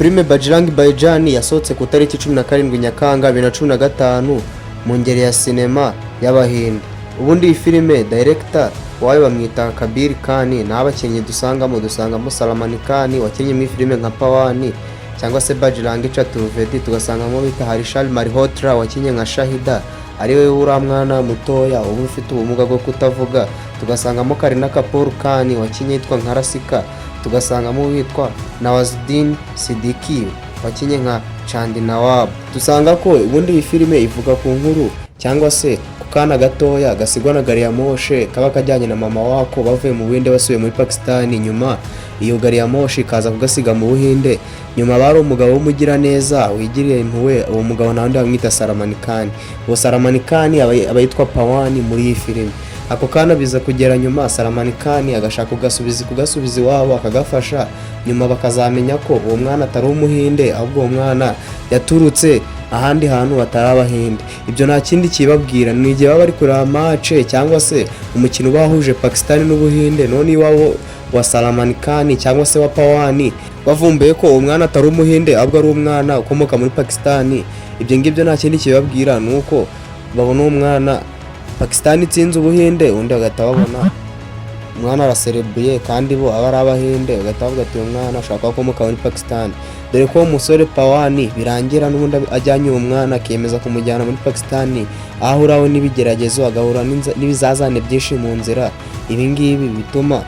Filime Bajrangi Bhaijaan yasohotse ku itariki 17 Nyakanga 2015 mu ngeri ya sinema y'Abahinde. Ubundi iyi filime director wayo bamwita Kabir Khan, naho abakinnyi dusangamo Salman Khan wakinnye muri filime nka Pawan cyangwa se Bajrangi Chaturvedi, tugasangamo bita Harshal Malhotra wakinnye nka Shahida, ariwe uriya mwana mutoya uba ufite ubumuga bwo kutavuga, tugasangamo Kareena Kapoor Khan wakinnye yitwa nka Rasika, tugasangamo uwitwa Nawazuddin Siddiqui wakinnye nka Chand Nawab. Dusanga ko ubundi iyi filime ivuga ku nkuru cyangwa se ku kana gatoya gasigwa na gari ya moshe kaba kajyanye na mama wako bavuye mu Buhinde basubiye muri Pakistan. Nyuma iyo gari ya moshi ikaza kugasiga mu Buhinde. Nyuma bari umugabo w'umugiraneza wigiriye impuhwe. Uwo mugabo nta wundi, bamwita Salman Khan. Uwo Salman Khan aba yitwa Pawan muri iyi filime. Ako kana biza kugera nyuma Salman Khan agashaka kugasubiza iwabo, akagafasha. Nyuma bakazamenya ko uwo mwana atari Umuhinde, ahubwo uwo mwana yaturutse ahandi hantu batari Abahinde. Ibyo nta kindi kibabwira, ni igihe baba bari kureba match cyangwa se umukino uba wahuje Pakistan n'Ubuhinde, none iwabo wa Salman Khan cyangwa se wa Pawan bavumbuye ko uwo mwana atari Umuhinde, ahubwo ari umwana ukomoka muri Pakistan. Ibyo ngibyo nta kindi kibabwira, ni uko babona uwo mwana Pakistan itsinze Ubuhinde, ubundi bagahita babona umwana araserebuye, kandi bo aba ari Abahinde, bagahita bavuga ati: "Uyu mwana ashobora kuba akomoka muri Pakistan." Dore ko uwo musore Pawan birangira n'ubundi ajyanye uwo mwana, akiyemeza kumujyana muri Pakistan, aho ahuraho n'ibigeragezo, agahura n'ibizazane byinshi mu nzira. Ibi ngibi bituma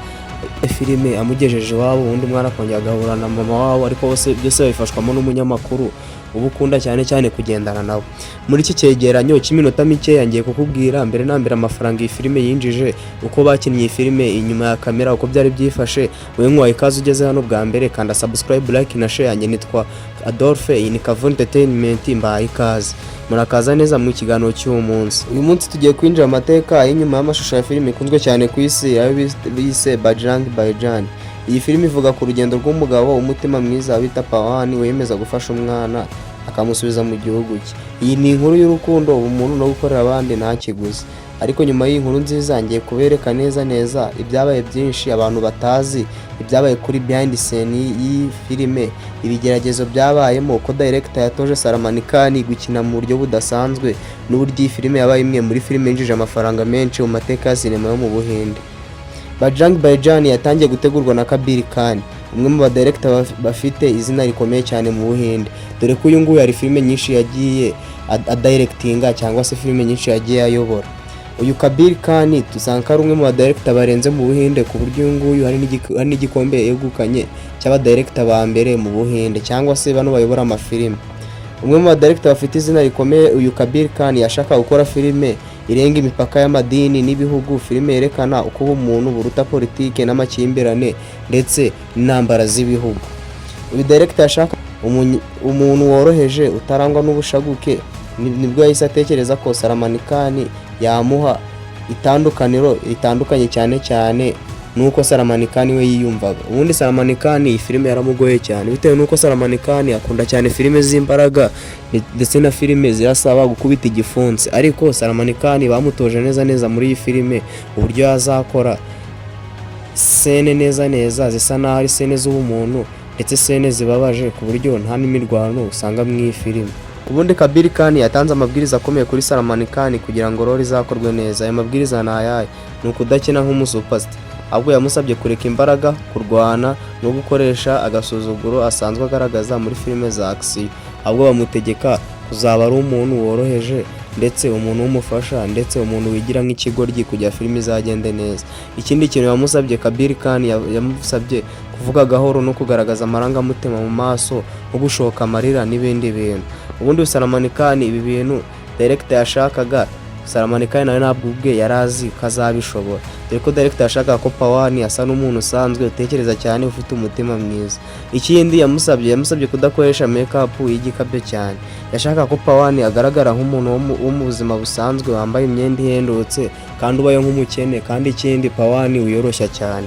filime amugejeje iwabo, ubundi umwana akongera agahura na mama wabo, ariko bose byose babifashwamo n'umunyamakuru uba ukunda cyane cyane kugendana nabo. Muri iki cyegeranyo cy'iminota mikeya ngiye kukubwira mbere na mbere amafaranga iyi filime yinjije, uko bakinnye iyi filime inyuma ya kamera, uko byari byifashe. Wowe nkwaye ikaze, ugeze hano bwa mbere, kanda subscribe, like na share. Yanjye nitwa Adolphe, iyi ni Kavun Entertainment. Mbahaye ikaze, murakaza neza mu kiganiro cy'uyu munsi. Uyu munsi tugiye kwinjira mu mateka y'inyuma y'amashusho ya filime ikunzwe cyane ku isi, ayo bise Bajrangi Bhaijaan. Iyi filime ivuga ku rugendo rw'umugabo w'umutima mwiza bita Pawan, wiyemeza gufasha umwana akamusubiza mu gihugu cye. Iyi ni inkuru y'urukundo, ubumuntu no gukorera abandi nta kiguzi. Ariko nyuma y'iyi nkuru nziza, ngiye kubereka neza neza ibyabaye byinshi abantu batazi, ibyabaye kuri behind scene y'iyi filime, ibigeragezo byabayemo, uko director yatoje Salman Khan gukina mu buryo budasanzwe, n'uburyo iyi filime yabaye imwe muri filime yinjije amafaranga menshi mu mateka ya sinema yo mu Buhinde. Bajrangi Bhaijaan yatangiye gutegurwa na Kabir Khan, umwe mu badirector bafite izina rikomeye cyane mu Buhinde, dore ko uyu nguyu hari filime nyinshi yagiye adirectinga cyangwa se filime nyinshi yagiye ayobora. Uyu Kabir Khan dusanga ko ari umwe mu badirector barenze mu Buhinde, ku buryo uyu nguyu hari n'igikombe yegukanye cy'abadirector ba mbere mu Buhinde, cyangwa se bano bayobora amafilime. Umwe mu badirector bafite izina rikomeye, uyu Kabir Khan yashaka gukora filime irenga imipaka y'amadini n'ibihugu, filime yerekana uko ubumuntu buruta politike n'amakimbirane ndetse n'intambara z'ibihugu. Uyu director yashaka umuntu woroheje utarangwa n'ubushaguke. Nibwo yahise atekereza ko Salman Khan yamuha itandukaniro ritandukanye cyane cyane nuko Salman Khan we yiyumvaga. Ubundi Salman Khan iyi filime yaramugoye cyane, bitewe nuko Salman Khan akunda cyane filime z'imbaraga ndetse na filime zirasaba gukubita igipfunsi. Ariko Salman Khan bamutoje neza neza muri iyi filime uburyo yazakora scene neza neza zisa naho ari scene z'ubumuntu ndetse scene zibabaje, ku buryo nta n'imirwano usanga mu iyi filime. Ubundi Kabir Khan yatanze amabwiriza akomeye kuri Salman Khan kugira ngo role izakorwe neza. Ayo mabwiriza ni ayahe? Ni ukudakina nk'umusuperstar, ahubwo yamusabye kureka imbaraga, kurwana no gukoresha agasuzuguro asanzwe agaragaza muri filime za action, ahubwo bamutegeka kuzaba ari umuntu woroheje ndetse umuntu w'umufasha ndetse umuntu wigira nk'ikigoryi kugira filime izagende neza. Ikindi kintu yamusabye, Kabir Khan yamusabye kuvuga gahoro no kugaragaza amarangamutima mu maso, nko gushoka amarira n'ibindi bintu. Ubundi Salman Khan, ibi bintu director yashakaga, Salman Khan nawe ntabwo ubwe yari azi ko azabishobora, dore ko director yashakaga ko Pawan asa n'umuntu usanzwe utekereza cyane, ufite umutima mwiza. Ikindi yamusabye kudakoresha makeup y'igikabyo cyane. Yashakaga ko Pawan agaragara nk'umuntu wo mu buzima busanzwe, wambaye imyenda ihendutse kandi ubayeho nk'umukene, kandi ikindi Pawan wiyoroshya cyane.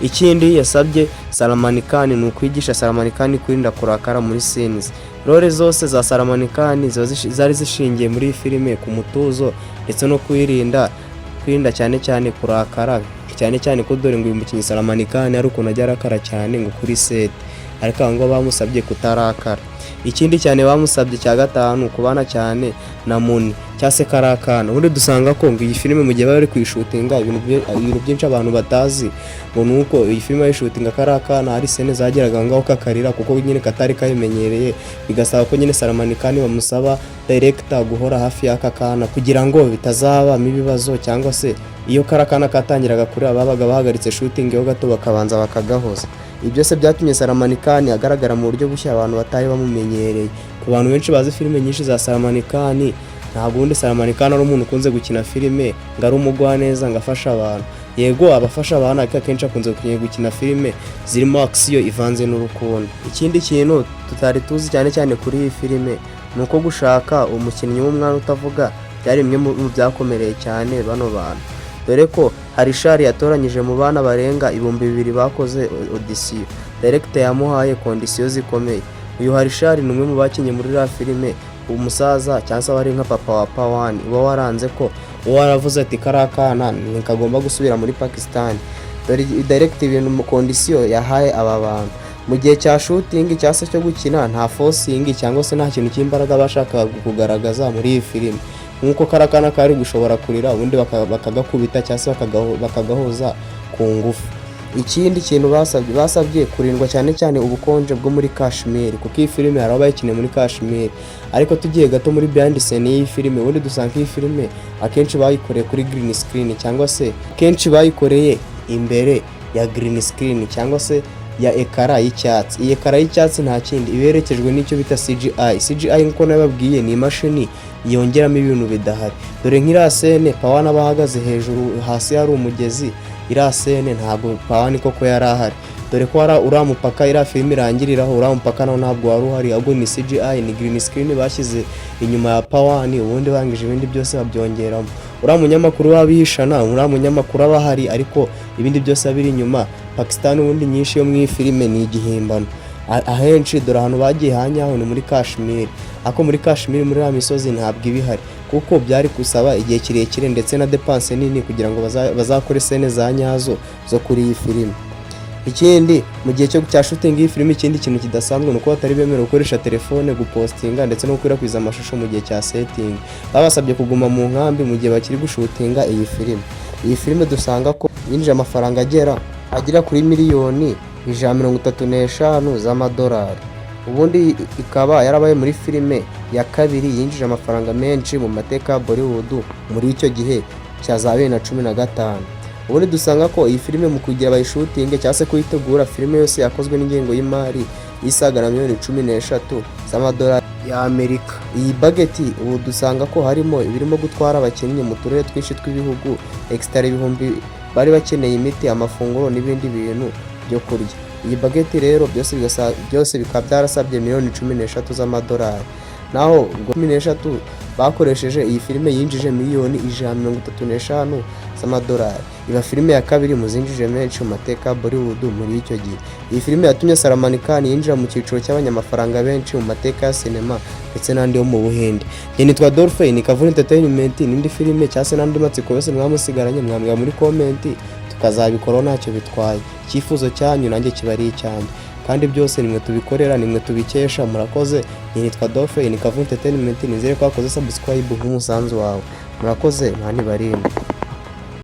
Ikindi yasabye Salman Khan ni ukwigisha Salman Khan kwirinda kurakara muri scenes. Role zose za Salman Khan ziba zari zishingiye muri iyi filime ku mutuzo ndetse no kwirinda cyane cyane kurakara cyane cyane, ko dore ngo uyu mukinnyi Salman Khan hari ukuntu ajya arakara cyane ngo kuri set. Ariko aho ngaho bamusabye kutarakara. Ikindi cyane bamusabye cya gatanu, kubana cyane na Munni cyangwa se karakana. Ubundi dusanga ko ngo iyi filime mu gihe bari kuyishutinga, ibintu byinshi abantu batazi ngo ni uko iyi filime bayishutinga, karakana hari scene zageraga ngaho kakarira, kuko nyine katari kabimenyereye, bigasaba ko nyine Salman Khan bamusaba director guhora hafi y'aka kana kugira ngo bitazabamo ibibazo, cyangwa se iyo karakana katangiraga kurira babaga bahagaritse shooting ho gato, bakabanza bakagahoza. Ibi byose byatumye Salman Khan agaragara mu buryo bushya abantu batari bamumenyereye. Ku bantu benshi bazi filime nyinshi za Salman Khan, ntabwo ubundi Salman Khan ari umuntu ukunze gukina filime ngo ari umugwaneza, ngo afashe abantu. Yego, abafasha abantu, ariko akenshi akunze gukina filime zirimo action ivanze n'urukundo. Ikindi kintu tutari tuzi cyane cyane kuri iyi filime ni uko gushaka umukinnyi w'umwana utavuga byari bimwe mu byakomereye cyane bano bantu, dore ko Harishari yatoranyije mu bana barenga 2000 bakoze audition. Director yamuhaye condition zikomeye. Uyu Harishari ni umwe mu bakinnye muri iriya filime, umusaza cyangwa se wari nka papa wa Pawan, uba waranze ko uba waravuze ati kariya kana ntikagomba gusubira muri Pakistan. Dore director ibintu mu condition yahaye aba bantu mu gihe cya shooting cyangwa se cyo gukina: nta forcing cyangwa se nta kintu cy'imbaraga bashakaga kugaragaza muri iyi filime, nk'uko kariya kana kari gushobora kurira, ubundi bakagakubita cyangwa se bakagahoza ku ngufu. Ikindi kintu basabye kurindwa cyane cyane ubukonje bwo muri Kashmir, kuko iyi filime hari aho bayikiniye muri Kashmir. Ariko tugiye gato muri behind scene y'iyi filime, ubundi dusanga iyi filime akenshi bayikoreye kuri green screen, cyangwa se akenshi bayikoreye imbere ya green screen cyangwa se ya écran y'icyatsi. Iyi écran y'icyatsi nta kindi iberekejwe n'icyo bita CGI. CGI, nk'uko nababwiye, ni imashini yongeramo ibintu bidahari. Dore nk'iriya scene Pawan aba ahagaze hejuru, hasi hari umugezi, iriya scene ntabwo Pawan koko yari ahari, dore ko hari uriya mupaka iriya filime irangiriraho, uriya mupaka nawo ntabwo wari uhari, ahubwo ni CGI, ni green screen bashyize inyuma ya Pawan, ubundi bangije ibindi byose babyongeramo. Uriya munyamakuru wabihishana, uriya munyamakuru aba ahari, ariko ibindi byose biri inyuma. Pakistan ubundi nyinshi yo mu iyi filime ni igihimbano. Ahenshi dore ahantu bagiye hanyaho ni muri Kashmir, ariko muri Kashmir muri iriya misozi ntabwo iba ihari, kuko byari gusaba igihe kirekire ndetse na dépense nini kugira ngo bazakore scene za nyazo zo kuri iyi filime. Ikindi, mu gihe cyo cya shooting y'iyi filime, ikindi kintu kidasanzwe ni uko batari bemerewe gukoresha telefone, gupostinga ndetse no gukwirakwiza amashusho mu gihe cya setting. Babasabye kuguma mu nkambi mu gihe bakiri gushutinga iyi filime. Iyi filime dusanga ko yinjije amafaranga agera kuri miliyoni 135 z'amadolari, ubundi ikaba yarabaye muri filime ya kabiri yinjije amafaranga menshi mu mateka ya Bollywood muri icyo gihe cya za 2015. Ubundi dusanga ko iyi filime mu kugira bayishutinge cyangwa se kuyitegura, filime yose yakozwe n'ingengo y'imari isaga na miliyoni 13 z'amadolari y'Amerika. Iyi budget ubu dusanga ko harimo ibirimo gutwara abakinnyi mu turere twinshi tw'ibihugu, extra ibihumbi bari bakeneye, imiti, amafunguro n'ibindi bintu byo kurya. Iyi budget rero byose bikaba byarasabye miliyoni 13 z'amadolari. Naho ubwo 13 bakoresheje, iyi filime yinjije miliyoni 135 z'amadolari, iba filime ya kabiri mu zinjije menshi mu mateka ya Bollywood muri icyo gihe. Iyi filime yatumye Salman Khan yinjira mu cyiciro cy'abanyamafaranga benshi mu mateka ya sinema ndetse n'andi yo mu Buhinde. Njye nitwa Dolphe, ni Kavuna Entertainment. N'indi filime cyangwa se n'andi matsiko yose mwamusigaranye, mwambwira muri comment tukazabikoraho, ntacyo bitwaye. Icyifuzo cyanyu nanjye kiba ari icyanjye, kandi byose nimwe tubikorera, nimwe tubikesha. Murakoze. Nitwa Dolphe, ni Kavuna Entertainment. Nizere ko wakoze subscribe nk'umusanzu wawe. Murakoze, Imana ibarinde.